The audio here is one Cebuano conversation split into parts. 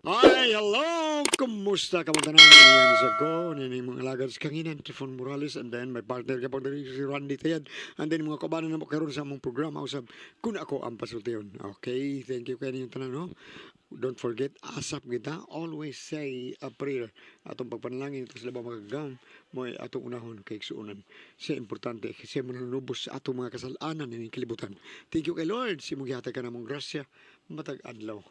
Ay, hello! Kumusta ka mga tanan? Iyan sa ko, nining mga alagad sa kanginan, Trifon Morales, and then my partner ka pang diri, si Randy Tayad, and then mga kabanan na mo karon sa among programa, usab, kun ako ang pasultiyon. Okay, thank you kayo ninyong tanan, no? Don't forget, asap kita, always say a prayer. Atong pagpanalangin ito sa labang magagam, mo'y atong unahon kay igsuonan. Siya importante, siya manunubos sa atong mga kasalanan nining kalibutan. Thank you kay Lord, si mong gihatag ka namong grasya, matag adlaw.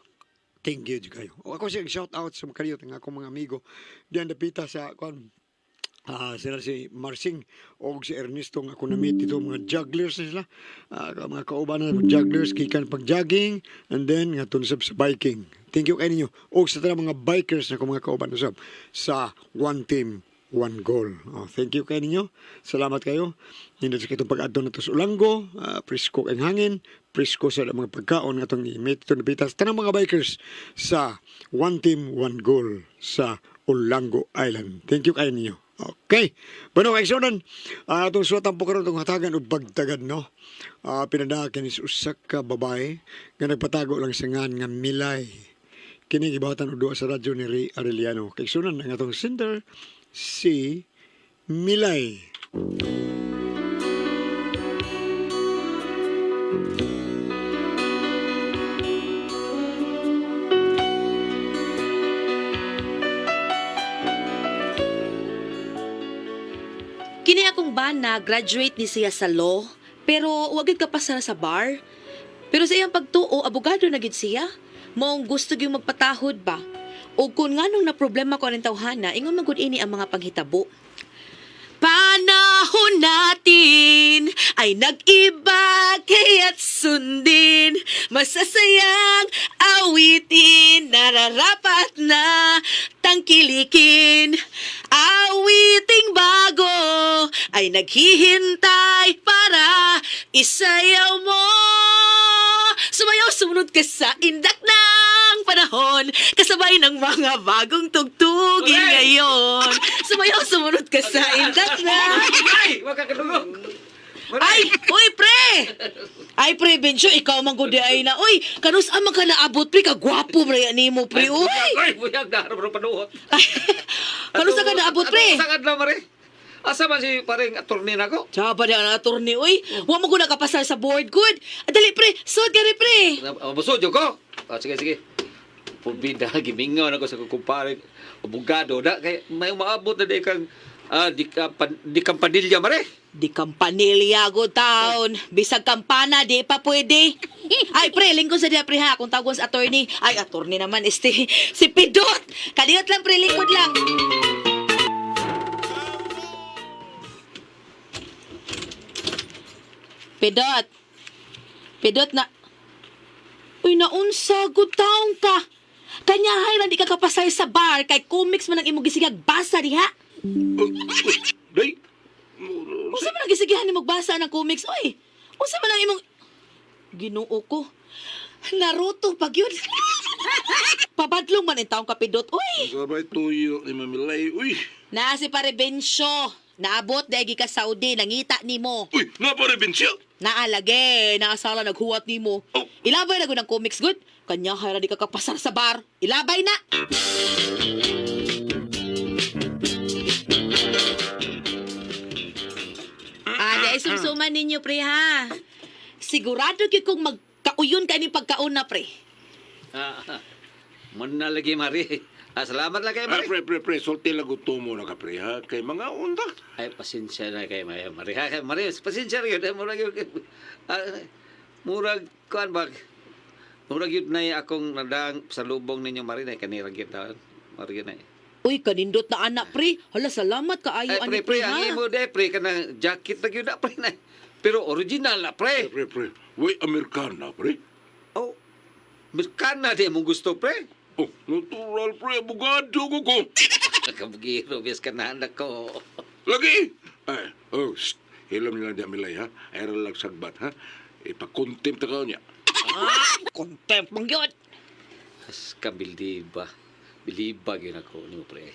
Thank you jud kayo. O ako siya shout out sa mga kaliyot ng akong mga amigo diyan dapita sa kuan, sila si Marsing o si Ernesto nga ako na-meet dito, mga jugglers na sila. Mga kauban na jugglers gikan pag jogging and then nga sab sa biking. Thank you kay ninyo. O sa tanang mga bikers na akong mga kauban usab sa One Team One Goal. Oh, thank you kay ninyo. Salamat kayo. Nindot sa kitong pag-adto nato sa Olango, presko ang hangin, presko sa mga pagkaon nga atong i-meet ito napita sa tanang mga bikers sa One Team One Goal sa Olango Island. Thank you kayo ninyo. Okay. Bueno, kay Sonan, atong suwatan po karon itong hatagan og bagtagan, no? Pinadakin is usa ka babae nga nagpatago lang sa ngan nga Milay. Kini gibahatan og duwa sa radyo ni Ray Arellano. Kay Sonan ang atong sender si Milay. Kini akong bana, graduate ni siya sa law, pero wag gyud kapasar sa bar. Pero sa iyang pagtuo, abogado na gyud siya. Maong gusto gyud magpatahod ba? O kung nganong na problema ko aning tawhana, ingon man gud ini ang mga panghitabo. Panahon natin ay nag-iba kaya't sundin. Masasayang awitin, nararapat na tangkilikin. Awiting bago ay naghihintay para isayaw mo. Sumayaw, sumunod ka sa indak ng panahon, kasabay ng mga bagong tugtugin ngayon. Sumayaw, sumunod ka sa indak ng. Ay, wag ka kadungog. Ay! Uy, pre! Ay, pre, Benjo, ikaw man gud ay na. Uy, kanus man ka naabot, pre, kagwapo pre nimo, pre. Uy! Ay, buyag na harap panuhot. Kanus ka naabot, pre? Sa adlaw mare. Asa man si paring attorney nako? Tsaba di ang attorney, uy. Wa mo gud nakapasar sa board, good. Dali, pre. Sud ka pre. Busod jud ko. Ah, sige, sige. Pubida gimingaw nako sa kumpare abogado na kay may umaabot na di kang di kampanilya mare. Di kampanilya go town. Bisag kampana, di pa pwede. Ay, pre, lingkod sa diya, pre, ha. Kung tawgon sa attorney. Ay, attorney naman, este, si Pidot. Kaliyot lang, pre, lingkod lang. Pidot. Pidot na. Uy, naunsa, good taong ka. Kanyahay lang di ka kapasay sa bar kay comics man ang imong gisigag basa diha. Day! Unsa man ang gisigihan ni magbasa ng comics, oy? Unsa man ang imong Ginoo ko. Naruto pag yun. Pabadlong man ang taong kapidot, oy. Sabay tuyo ni Mamilay. Uy! Na si pare Bencio. Naabot dahil ka Saudi, nangita nimo. Uy! Naparebensya! Naalage, naasala naghuwat nimo. Oh. Ilabay na gud ang comics good. Kanya hayra di ka kapasar sa bar. Ilabay na. Ah, di sumsuman ninyo pre ha. Sigurado gyud kong magkauyon ka ni pagkaon na pre. Ah, man na lagi mare. Ah, salamat lang kay Ah, mare. pre, pre, pre. Sulti lang gusto mo na ka, pre, ha? Kay mga unta. Ay, pasensya na kay Mare. Mare, ha? Kay Mare, pasensya na yun. Ay, murag yun. Ah, murag, kuan ba? Murag yun na akong nadang sa lubong ninyo, Mare, na kanira gyud taon. Mare yun na. Uy, kanindot na anak pre. Hala, salamat kaayo Ay, ani pre, pre, ang ha. imo de, pre, kanang jacket na gyud na, pre, na. Pero original na, pre. Pre, pre. Uy, Amerikana, pre. Oh, Amerikana di mong gusto, pre. Oh, natural, pre. Abogado ko ko. Kabugiro, bias ka na anak ko. Lagi! Ay, oh, shh. Hilom nila di Amilay, ha? Ay, lang sagbat, ha? Ipakontempt ka niya. Contempt mong yun. As kabildiba. Biliba gyud ako nimo, pre.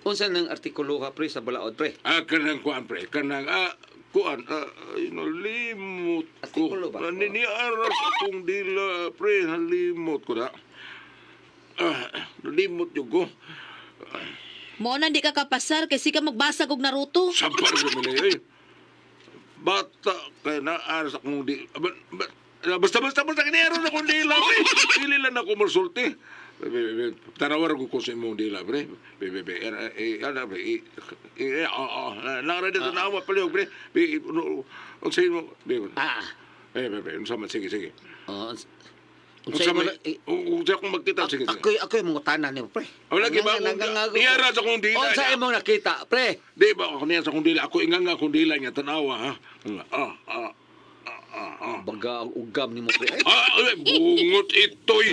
Unsa nang artikulo ha, pre, sa balaod, pre? Ah, kanang kuan, pre. Kanang, kuan, ay, nalimot ko. Artikulo ba? Naniniaras akong dila, pre. Nalimot ko na. Ah, Nalimot yung ko. Mao na di ka kapasar kay ka magbasag og Naruto. Sabar ko Milay, eh. Bata kay na aras akong di basta basta basta kini aron akong dila pre. Dili lang ako masulti. Tanawar ko ko sa imong dila pre. Be be be eh ana pre. Eh ah ah nara dito na awa palihog pre. Be no, unsa imo be. Ah. Eh be be unsa man sige sige. Oh, Unsa man unsa akong magkita sige sige. Ako'y ako'y mangutana nimo, pre. Wala gyud ba akong niyara sa akong dila. Unsa imong nakita, pre? Di ba ako niya sa akong dila ako inga nga akong dila niya tanawa ha. Ah ah ah ah. ah. Baga ang ugam nimo, pre. Ay, Ah, ay, bungot ito'y.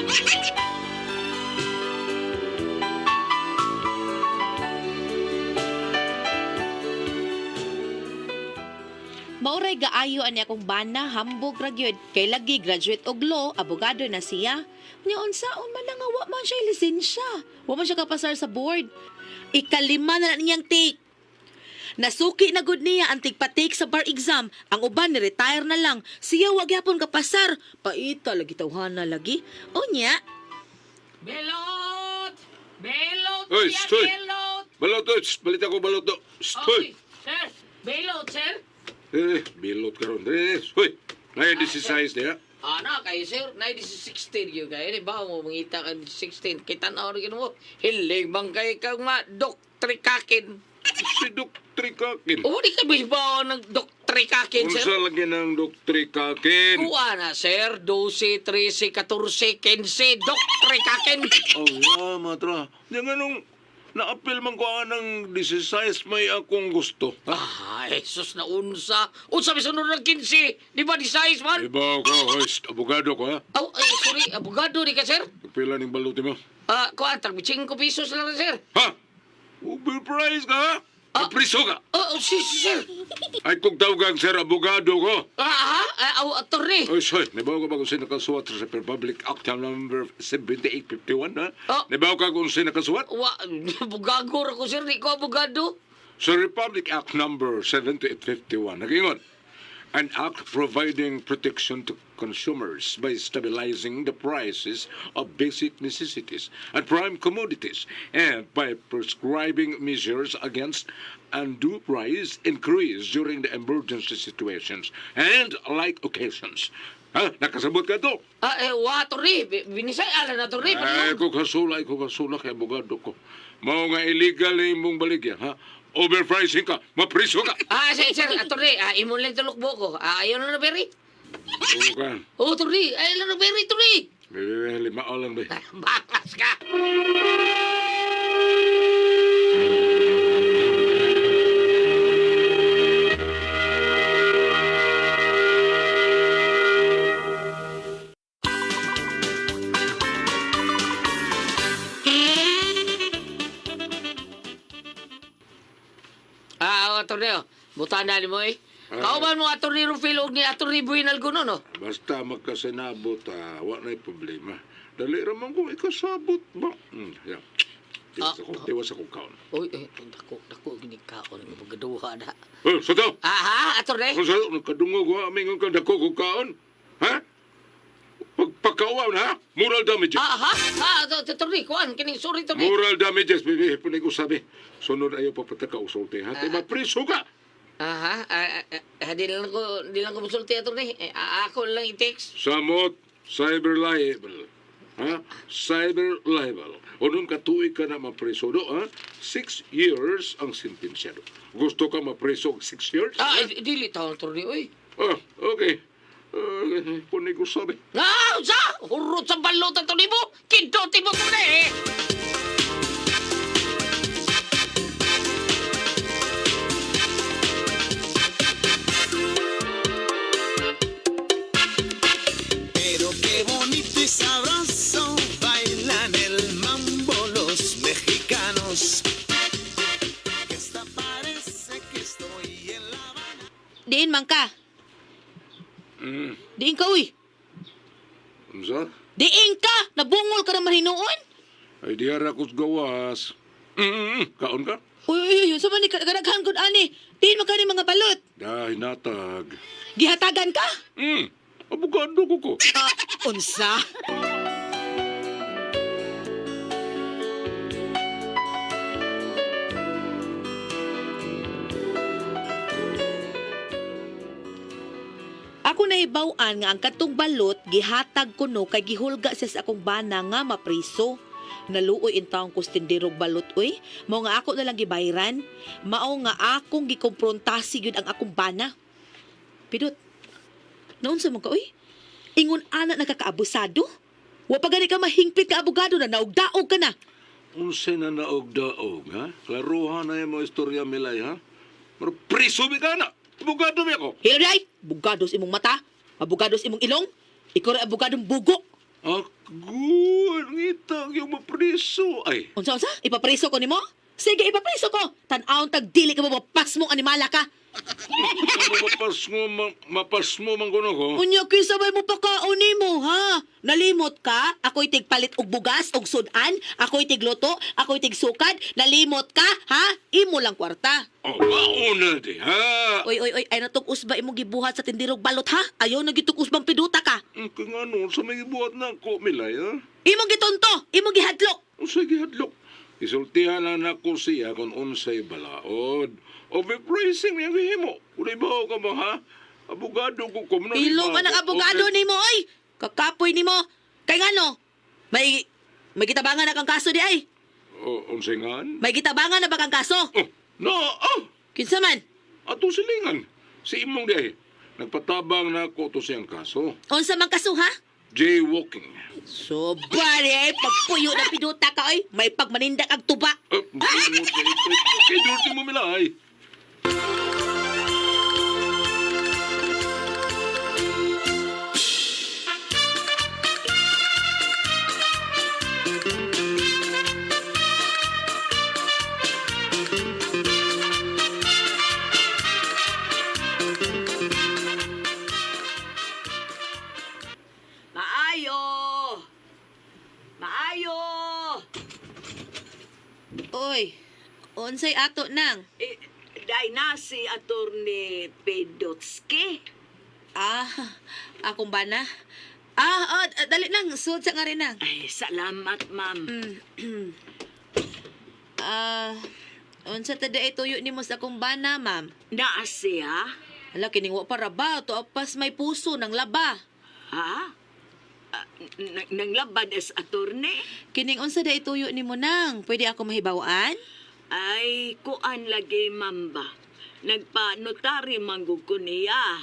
Mauray gaayo ani akong bana hambog ra gyud kay lagi graduate og law, abogado na siya. Nya unsaon man na nga wa man siya lisensya. Wa man siya kapasar sa board. Ikalima na na niyang take. Nasuki na gud niya ang tigpa-take sa bar exam. Ang uban ni retire na lang. Siya wa gyapon kapasar. Paita lagi tawhana lagi. Unya, Belot! Belot! Oy, siya, stoy! Belot! Balot, oy, shh, balita ko balot. Oh. Shh, Oy, hoy. sir! Belot, sir! Eh, bilot karon. Eh, hoy. Ngayon, this is size niya. Ana, kay sir, na 16 yun kay. Di ba mo mangita ka 16? Kita na orin mo. Hilig bang kay kang ma doktrikakin? Si Doktrikakin. O, di ka ba ng doktrikakin, sir? Unsa lagi ng Doktrikakin? Kuha na, sir. 12, 13, 14, 15, doktrikakin. Oh, nga, matra. Di nga nung naapil man ko ang 16 may akong gusto. Ha? Ah, Jesus na unsa. Unsa may sunod ng 15? Di ba di size man? Iba ko, hoy, shh, abogado ko, ha? Oh, ay, sorry, abogado di ka, sir? Pila ning baluti mo? Ah, kuha, tag 5 pesos lang, sir. Ha? Overprice ka, ha? Ah. Priso ka. Oh, oh, si, si, sir. Ay, kung tawagang sir, abogado ko. Ah, ha? Ah, oh, attorney. Oy, soy, nabaw ka ba kung sino nakasuwat sa Republic Act number 7851, ha? Oh. Nabaw ka kung sino nakasuwat? Wa, abogado ra ko, sir. Di ko abogado. Sa Republic Act number 7851, nagingon, an act providing protection to consumers by stabilizing the prices of basic necessities and prime commodities and by prescribing measures against undue price increase during the emergency situations and like occasions. Ha? Nakasabot ka to? Ah, eh, wa, attorney. Binisay, ala na, attorney. Ay, ko kasula, ko kasula kay abogado ko. Mao nga illegal na imong baligya, ha? Overpricing ka, mapriso ka. Ah, sir, sir, attorney. Ah, imong lang tulok ko. Ah, ayaw na na, Berry. Oo ka. Oh, attorney. Ayaw na na, Berry, attorney. Bebe, lima lang, be. Ah, Bakas ka. Ah, attorney, oh. Butan na mo eh. Ah. Kauban mo attorney Rufil og ni attorney Buin Alguno, no? Basta magkasinabot, ha, wa na'y problema. Dali raman kung ikasabot ba? Yeah. Tiwas ako, tiwas akong kaon. Uy, eh, dako, dako, gini kaon, pagkaduha na. Eh, sa to! Aha, attorney. Kung sa to, nagkadungog ko, aming ang dako kong kaon. Ha? Pagpagkauaw na, ha? Moral damages. Aha, ah, attorney, kuan, kining sorry, attorney. Moral damages, bebe. Punay ko sabi. Sunod ayaw papataka usulti, ha? Di mapriso ka! Aha, ah, ah, ah, di lang ko musulti, attorney. Eh, ah, ako lang i-text. Samot, cyber libel. Ha? Cyber libel. Unong katuig ka na mapreso do, ha? 6 years ang sentensya do. Gusto ka mapreso og 6 years? Ah, eh, dili taon, attorney, uy. Ah, okay. Punay ko sabi. Ah, unsa? Hurot sa balot, attorney mo! Kindote mo, attorney! Pero qué bonito y sabroso bailan el mambo los mexicanos. Que esta parece que estoy en La Habana. diin man ka. Diin ka uy. Unsa? Diin ka, nabungol ka naman hinuon. Ay, diara ko's gawas. Kaon ka? Uy, uy, uy, unsa man ni kadaghan gud ani? Diin man ka ni mga balot. Dahil natag. Gihatagan ka? Abogado ko ko. Ah, unsa? Ako nahibaw-an nga ang katong balot gihatag kuno kay gihulga siya sa akong bana nga mapriso. Naluoy intawon ko sa tindirog balot uy. Mao nga ako na lang gibayran. Mao nga akong gikomprontasyon gyud ang akong bana. Pidot. Naunsa man ka uy? Ingon ana nakakaabusado? Wa pa gani ka mahingpit ka abogado na naugdaog ka na. Unsay na naog-daog, ha? Klaruhan na yung mga istorya, Milay, ha? Pero priso mi ka na! Abogado mi ako! Hilod ay, bugados imong mata, abugados imong ilong, ikaw rin abogadong bugo. Agun! Ngita yung mapriso! Ay! Unsa unsa? Ipapriso ko nimo? Sige, ipapriso ko. Tan-awon tag dili ka mapasmong animala ka. Mapasmo, mapasmo man kuno ko. Unya kinsa may mo pakaon nimo, ha? Nalimot ka? Ako'y tigpalit og bugas og sudan, ako'y tigluto, ako'y tigsukad. Nalimot ka, ha? Imo lang kwarta. Oh, mauna di, ha? Oy, oy, oy, ay natong usba imong gibuhat sa tindirog balot, ha? Ayaw na gituk usbang piduta ka. Ang kung ano, sa may buhat na ako, Milay, ha? Imong gitunto, imong gihadlok. Unsay gihadlok? Isultihan lang nako siya kung unsay balaod. Overpricing niyang gihimo. Unay ba ka mo, ha? Abogado ko ko. Ilo man ang abogado nimo, oy. Kakapoy nimo. Kay ngano? May gitabangan na kang kaso di ay. O, unsay ngan? May gitabangan na ba kang kaso? Oh, no, ah! Kinsa man? Ato silingan. Si imong di ay. Nagpatabang na ako to siyang kaso. Unsa man kaso ha? Jaywalking. Sobra di ay pagpuyo na piduta ka oy. May pagmanindak ang tuba. Ah, okay, dirty mo, Milay. Maayo! Maayo! Oy, unsay ato nang? Eh, day na si Attorney Pedotski. Ah, akong bana. Ah, oh, dali nang, sud sa nga rin nang. Ay, salamat, ma'am. Ah, unsa ta di tuyo nimo sa akong bana, ma'am? Naa siya? Ala, kining wa para ba? To apas may puso ng laba. Ha? Ah, nanglabad as attorney? Kining unsa da ituyo nimo nang? Pwede ako mahibawaan? Ay, kuan lagi, ma'am ba? Nagpa-notary man gud ko niya.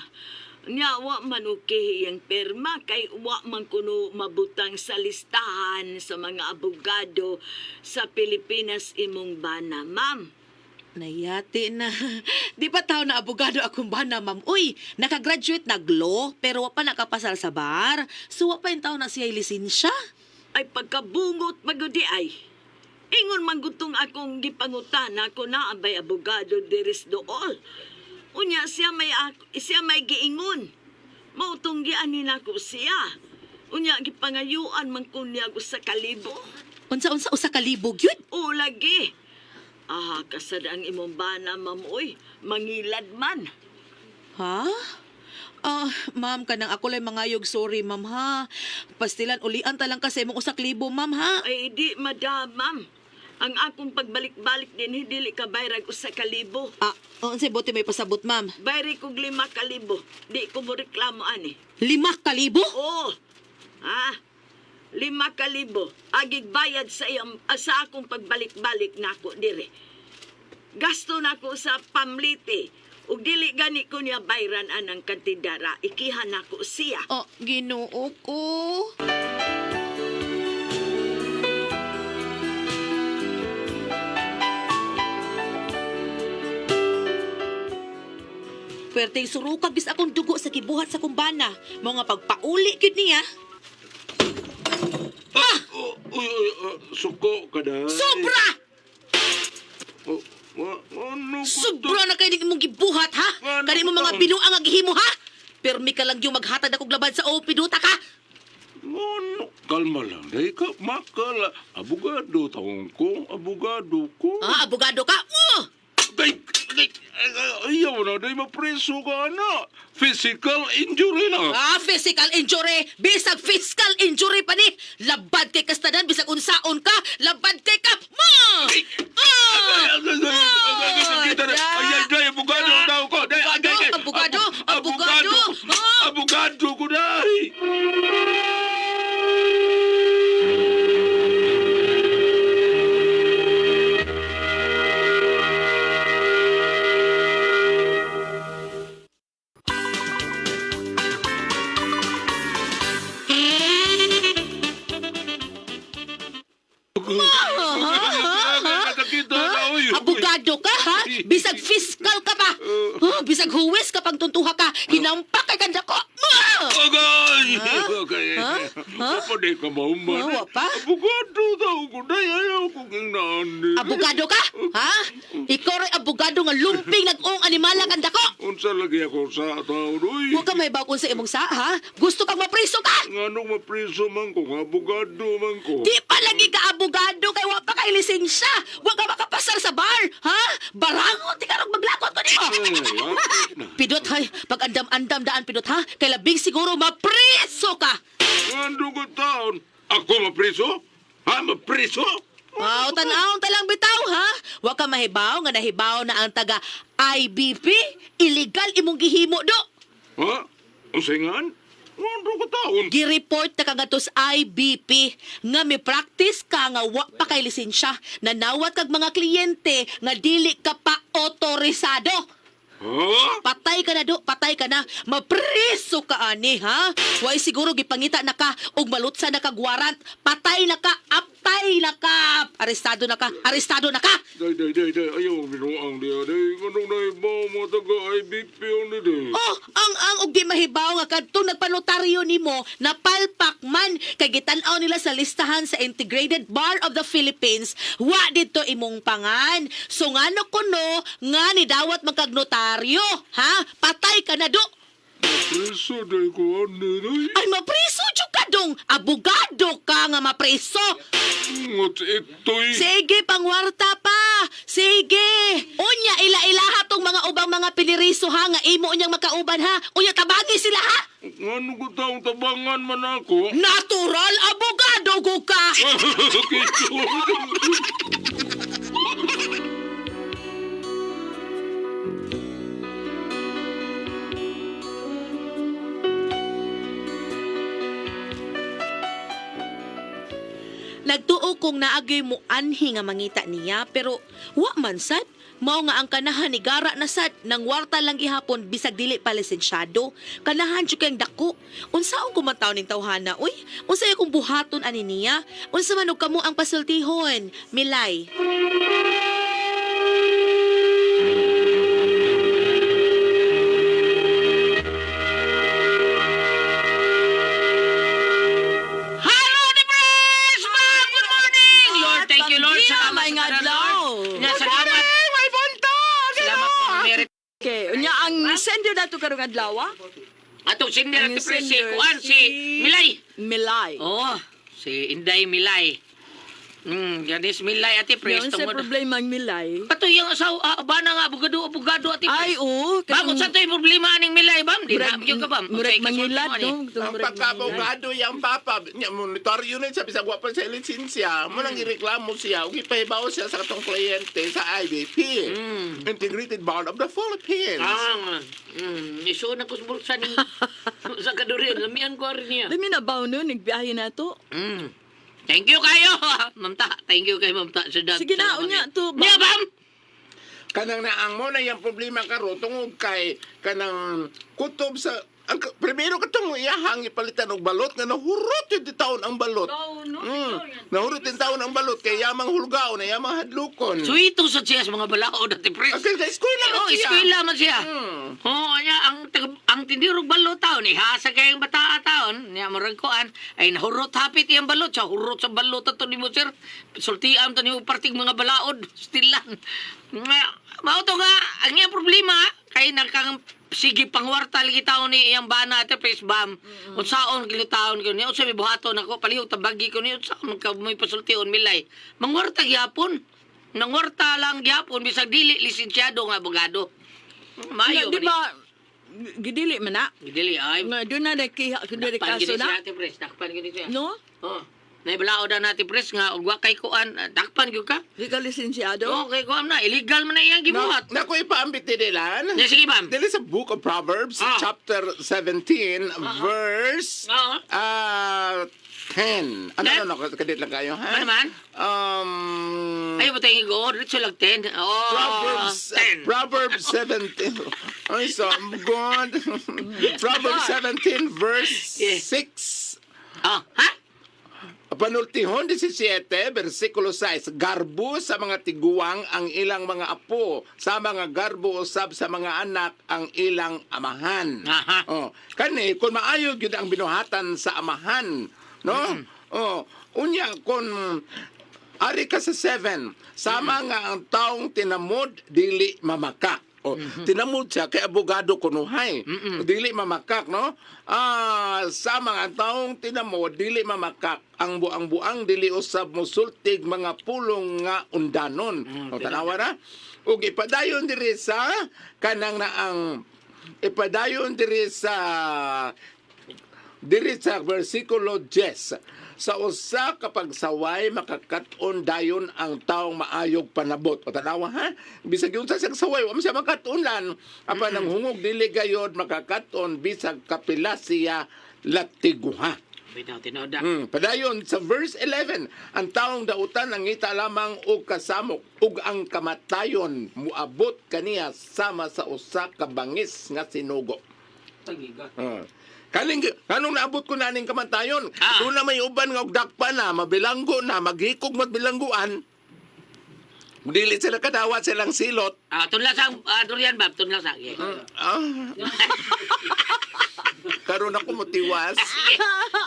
Nya, wa man okay iyang perma kay wa man kuno mabutang sa listahan sa mga abogado sa Pilipinas imong bana, ma'am. Nayati na. Di pa tao na abogado akong bana, ma'am. Uy, nakagraduate na law, pero wa pa nakapasal sa bar. So, wa pa yung tao na siya lisensya. Ay pagkabungot magudi ay. Ingon man gutong akong gipangutana ko na abay abogado diris dool. Unya siya may giingon. Mautong giani nako siya. Unya gipangayuan man ko niya ko sa kalibo. Unsa-unsa usa ka libog yun? O lagi. Ah, kasad ang imong bana, ma'am, oy. Mangilad man. Ha? Ah, ma'am, kanang ako lang mangayog. Sorry, ma'am, ha? Pastilan, ulian ta lang kasi mong usak libo, ma'am, ha? Ay, di, madam, ma'am. Ang akong pagbalik-balik din, dili ka bayrag usa ka libo. Ah, unsay bote may pasabot, ma'am? Bayri kog 5,000. Di ko mo reklamo ani. 5,000? Oo. Ha? 5,000. Agig bayad sa iyang, sa akong pagbalik-balik nako dire. Gasto nako sa pamlite. Ug dili gani ko niya bayran anang kantidara. Ikihan nako siya. Oh, Ginoo ko. Pwerteng surukag bis akong dugo sa gibuhat sa kumbana. Mao nga pagpauli gyud niya. Ah! Oh, uy, uy, ah, suko ka na. Sobra! Oh, ano ko to? Sobra na kay ning imong gibuhat ha. Ano Kani mo mga taon? binuang ang gihimo ha. Permi ka lang yung maghatag akong laban sa o piduta ka. Ano? Kalma lang, dahil ka, makala. Abogado, taong ko, abogado ko. Ah, abogado ka. Ay, ay, ay, ayaw na, dahil mapreso ka na. Physical injury na. Ah, physical injury! Bisag fiscal injury pa ni! Labad kay kastadan, bisag unsaon ka! Labad kay ka! Ma! Ah! Ay, ay, ay, abogado daw ko. Ay, ay, ay, Abogado! Abogado! Abogado! Ah! Abogado Nakita na, oy. Abogado ka, ha? Bisag fiscal ka pa. Oh, bisag huwes ka pang tuntuha ka. Hinampak kay kanda ko. Ah! Agay! Okay. Ha? Ha? Apa di ka mahuman? Ha, wa pa? Abogado daw ko. Day, ayaw ko kang naan. Abogado ka? Ha? Ikaw rin abogado nga lumping nag-ong animala kanda ko. Unsa lagi ako sa taon, oy. Huwag ka may bakon sa imong sa, ha? Gusto kang mapriso ka? Nganong mapriso man ko, nga abogado man ko. Di pa lagi ka abogado kay wa pa kay lisensya. Wa ka makapasar sa bar, ha? Barangon ti karong maglakot ko nimo. Ay, hapit na. Pidot hay, pag andam-andam daan pidot ha, kay labing siguro mapriso ka. Ngano ka taon? Ako mapriso? Ha, mapriso? Wow, tan-awon ta lang bitaw ha. Wa ka mahibaw nga nahibaw na ang taga IBP, illegal imong gihimo do. Ha? Unsay ngan? Ngano ka taon? Gi-report na ka ngadto sa IBP nga mi practice ka nga wa pa kay lisensya, nanawat kag mga kliyente nga dili ka pa otorisado. Ha? Patay ka na do, patay ka na. Mapriso ka ani ha. Way siguro gipangita na ka og malutsa na kag warrant. Patay na ka, aptay na ka. Arestado na ka, arestado na ka. Day, day, day, day. Ayaw, binuang diya, day. Nganong nahibaw mga taga IBP ani, day? Oh, ang og di mahibaw nga kadtong nagpanotaryo nimo napalpak man kay gitan-aw nila sa listahan sa Integrated Bar of the Philippines wa didto imong pangan. So ngano kuno nga ni dawat magkagnotaryo, ha? Patay ka na do. Mapriso, day ko ani, day. Ay mapriso jud ka dong. Abogado ka nga mapriso. Ngot ito'y... Sige, pangwarta pa. Sige. Unya ila-ilaha tong mga ubang mga piniriso ha nga imo unyang makauban ha. Unya tabangi sila ha. Ngano ko taong tabangan man ako? Natural abogado ko ka. Kito. Nagtuo kong naagay mo anhi nga mangita niya pero wa man sad. Mao nga ang kanahan ni gara na sad nang warta lang gihapon bisag dili pa lisensyado. Kanahan jud kayong dako. Unsaon ko man taon ning tawhana uy? Unsa akong buhaton ani niya? Unsa man og kamo ang pasultihon? Milay. Hello, Universe! Ma'am, good morning! Lord, thank you, Lord. Pambiya, Salamat may sa tanan, adlaw. Lord. Nga, salamat. May buntag! Salamat, Ma'am Merit. Okay, unya ang sender nato karong adlaw ah? Atong sender Ang at si sender Kuan, si Milay. Milay. Oo, si Inday Milay. Ganis Milay ate Pres. Yung sa Tungod. problema ang Milay. Kato yung asawa, bana nga, abogado, abogado ate Pres. Ay, oo. Bam, unsa to yung problema aning Milay, bam? Di na, yun ka, bam. Murag Unsay kasulti mangilad, mo, ani? no? Ang Murag mangilad. pagkaabogado yang papa, niya monitor unit sa bisag wa pa sa lisensya, mo nang ireklamo siya ug ipahibaw siya sa katong kliyente sa IBP. Integrated Bar of the Philippines. Ah, isuon ako sa bulsa ni sa kadurin. Lamian ko rin niya. Dami na ba no nagbiyahe na to? Thank you kayo, Ma'am Ta. Thank you kay Ma'am Ta. Sa dad. Sige na, Salamat unya kayo. to. Nya, bam! Kanang naang mo na yung problema karon tungod kay kanang kutob sa ang primero katong iyahang ipalitan og balot nga nahurot yung taon ang balot. Nahurot yung taon ang balot kay yamang hulgaon na yamang hadlukon. Suwito sa siya sa mga balaod at pres. Okay, kay eskwela man Oh, siya. eskwela man siya. Oo, niya ang ang tindirog balot taon ihasa kay ang bata taon, niya murag kuan ay nahurot hapit iyang balot sa hurot sa balot ato nimo sir. Sultiam to nimo parting mga balaod still lang. Nga mao to nga ang iyang problema kay nakang sige pangwarta lagi taon ni iyang bana ate pres bam. Unsaon kini taon ko niya unsa may buhaton ako palihog tabagi ko niya unsa man ka may pasultion milay. Mangwarta gyapon. Nangwarta lang gyapon bisag dili lisensyado nga abogado. Maayo Di ba, gidili man na? Dili ay. Nga, doon na nakiha, doon na Dakpan kaso gini na. siya ate pres, dakpan gini siya. No? Oh. Naibalaod na natin pres nga ug wa kay kuan, dakpan gyud ka. Di ka lisensyado? Oh, kay kuan na illegal man na iyang gibuhat. Na, nako ipaambit ni Dylan. Ya, sige, ma'am. Dili sa Book of Proverbs, chapter 17, verse 10. Ano, 10? ano, ano, kadit lang kayo, ha? Ano man? Ayaw ba tayong go? Diretso lang 10. Oh, Proverbs, 10. Proverbs 17. Ay, so, I'm God. Proverbs 17, verse Yeah. 6. Oh, ha? Panultihon 17, versikulo 6, garbo sa mga tiguang ang ilang mga apo, sa mga garbo usab sa mga anak ang ilang amahan. Aha. Oh, kani kung maayo gyud ang binuhatan sa amahan, no? Oh, unya kung ari ka sa 7, sama nga ang taong tinamod dili mamakak. Oh, tinamod siya kay abogado kunuhay. Dili mamakak, no? Ah, sama nga ang taong tinamod dili mamakak. Ang buang-buang dili usab mosultig mga pulong nga undanon. O tanawa na. Ug ipadayon diri sa kanang na ang ipadayon diri sa versikulo 10. Sa usa ka pagsaway makakat-on dayon ang taong maayog panabot. O tanawa ha, bisag unsa siyang saway, wa man siya makatunlan. Apan ang hungog dili gayod makakat-on bisag kapila siya latiguha. Bitaw tinuod na. Padayon sa verse 11, ang taong dautan ang ngita lamang og kasamok ug ang kamatayon muabot kaniya sama sa usa ka bangis nga sinugo. Tagiga. Ah. Kaning kanong naabot ko na ning kamatayon? Ah. Doon na may uban nga og dakpa na, mabilanggo na, maghikog magbilangguan. Dili sila kadawat silang silot. Ah, tunla sa durian bab, tunla sa. Okay. Ah. Karon ako motiwas.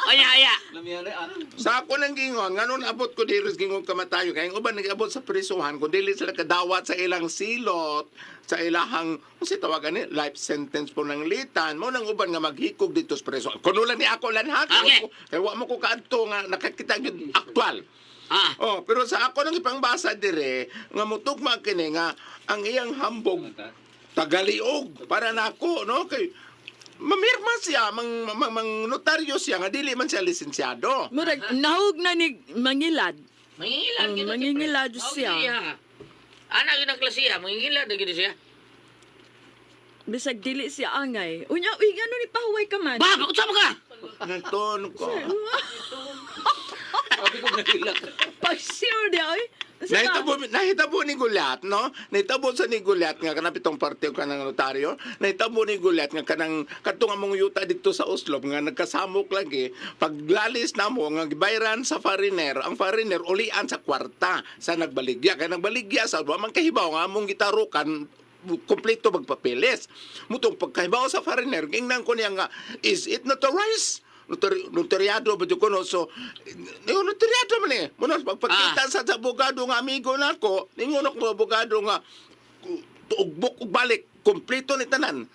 Oya, aya. Lamian ah. Sa ako nang gingon, nganong naabot ko diri sa gingon kamatayon kay ang uban nag-abot sa prisuhan kun dili sila kadawat sa ilang silot, sa ilahang unsa tawagan ni life sentence po ng litan, mo nang uban nga maghikog dito sa prisuhan. Kuno lang ni ako lan ha, Okay. kay wa mo ko kaadto nga nakakita gyud aktual. Ah. Oh, pero sa ako nang ipangbasa dire nga mutugma kini nga ang iyang hambog tagaliog para nako no kay mamirma siya mang notaryo siya nga dili man siya lisensyado. Murag nahug na ni mangilad. Mangingilad gyud. Mangingilad siya. Ana gyud ang klasiya, mangingilad na gyud siya. Bisag dili siya angay. Unya, uy, ngano ni pahuway ka man? Bab, unsa man ka? Naton ko. Sabi ko nahilak. Pag sure di oy. Unsa ka? Nahitabo ni Goliath, no? Nahitabo sa ni Goliath nga kanang pitong parte kanang notaryo. Nahitabo ni Goliath nga kanang kadtong among yuta didto sa Oslo nga nagkasamok lagi. Paglalis namo nga gibayran sa foreigner, ang foreigner ulian sa kwarta sa nagbaligya. Kay nagbaligya sa wa man kahibaw nga among gitarukan kompleto magpapeles. Mutong pagkahibaw sa foreigner, gingnan ko niya nga, is it notarized? Notaryado ba ko no? So, notaryado man eh. Muna, pagpagkita sa abogado nga amigo nako, ningon ako abogado nga, ugbok ug balik, kompleto ni tanan.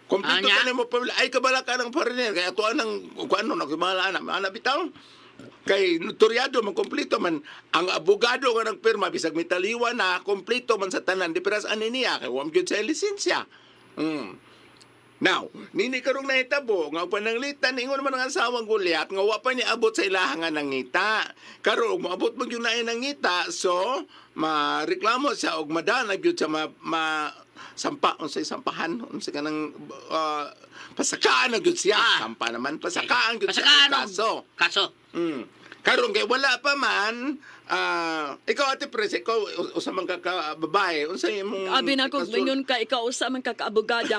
Kompleto Anya? tanan mo pamilya. Ay kabala ka ng foreigner kaya tuwa ng kung ano nagmala ana, ana bitaw. Kay notaryado man kompleto man ang abogado nga nagpirma bisag mitaliwa na kompleto man sa tanan di peras ani niya kay wa man gyud sa lisensya. Now, nini karong nahitabo nga pananglitan ingon man ang asawang Goliath nga wa pa ni abot sa ilaha nga nangita. Karon moabot man gyud na nangita, so mareklamo siya og madanag gyud siya ma sampa unsay sampahan unsay kanang pasakaan na gyud siya. Ah. Sampa naman pasakaan gyud siya Pasakaan og og kaso. Kaso. Karon kay wala pa man, ikaw Ate Pres, ikaw usa man ka ka babae, unsa imong Abi na ko ingon ka ikaw usa man ka kaabogada.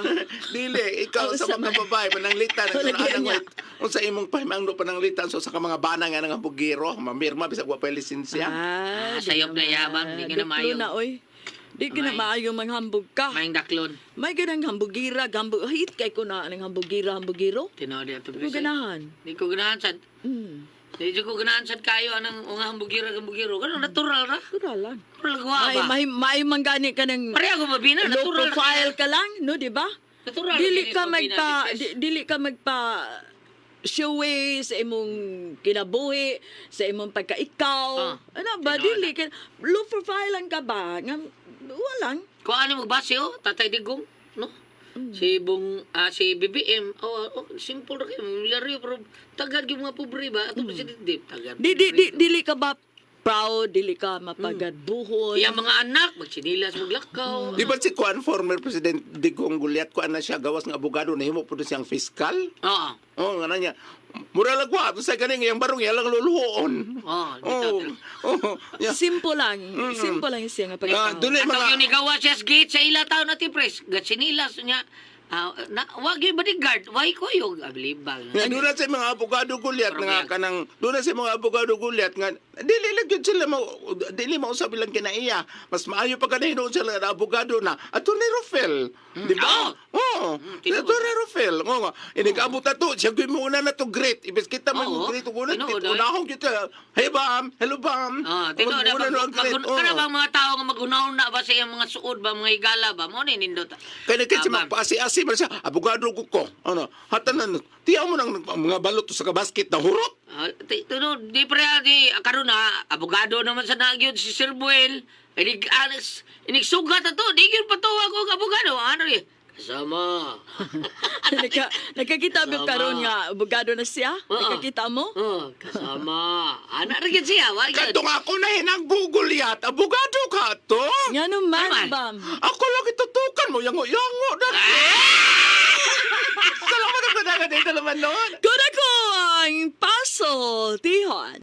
Dili, ikaw Usa sa mga man. babae pananglitan ang Lagi anang niya. unsa imong pahimangno pananglitan so sa ka mga bana nga nang bugiro, mamirma bisag wa pa lisensya. Ah, Ah, sayop na yabang, di ka na Duklo maayo. na oy. Di ka na May- maayo manghambog ka. Maing daklon. May ganang hambugira, hambug hit kay ko na ang hambugira, hambugiro. Tinuod ato. Di ko ganahan. Di ko ganahan sad. Di ko ganahan sad kayo anang unga hambugira hambugiro. Ganun natural ra. Natural lang. Natural gwa May ba. may manggani ka ng Pareha ko mabina low natural. ra. profile ka lang, no, di ba? Natural. Dili kini ka mabina, magpa di, Pres. dili ka magpa showy sa imong kinabuhi, sa imong pagkaikaw. Ah, ano ba tinuod dili ka low profile lang ka ba? Nga walang. Kung ano magbase oh, Tatay Digong, no? Si Bong si BBM, oh, oh simple ra kayo, milyaryo pero tagad yung mga pobre ba? Ato President Dip, tagad. Di di, di dili ka ba proud, dili ka mapagadbuhon. Iya mga anak, magsinilas, maglakaw. Di ba si Kuan former President Digong Goliath kuan na siya gawas nga abogado nahimo pud siyang fiscal? Oo. Oh, nga na niya. Mura lang kwa, sa ganing iyang barong iya lang luluhoon. Oh, Oh, oh, yeah. Simple lang. Simple lang siya nga Ah, pagkatao. dili Atong mga yung nigawa siya sa gate sa ila taon na pres. Gatsinilas niya. Ah, na, wag yung bodyguard, why ko yung ablibang. Nga doon na sa mga abogado gulyat Pero nga yan. kanang doon na sa mga abogado gulyat nga dili lang gyud sila mo dili mausab ilang kinaiya. Mas maayo pa kanay doon sila nga abogado na Attorney Rufel, di ba? Oo. Tinuod. Attorney Rufel. Oo nga. Inigabot na to, siya gyud mo una na to great. Ibis kita man Oo. great ug una Tinuod, oy. unahon gyud ta. Hey bam, hello bam. Ah, tinuod na Una no ang great. Oo. kana bang mga tao nga maghunaw na ba sa iyang mga suod ba mga higala ba mo ni nindot. Kaya kasi Ah, bam. magpaasi-asi man siya, abogado ko ko. Ano, hatanan, tiyaw mo ng mga balot sa basket na hurot. Ah, tinuod di pre di karon na abogado naman sa nagyod si Sir Buel. Inig anas inigsugat ato di gyud patuwa ko og abogado ano ni. Kasama. Nakakita mo Sama. karon nga abogado na siya? Oo. Nakakita mo? Oh, kasama. Ana ra gyud siya, wa gyud. Katong ako na hinang Google yat, abogado ka to. Nga naman, Ano man? bam. Ako lang itutukan mo, yango-yango. Na. Salamat ako na dito naman noon. Kuna ko ang puzzle, Tihon.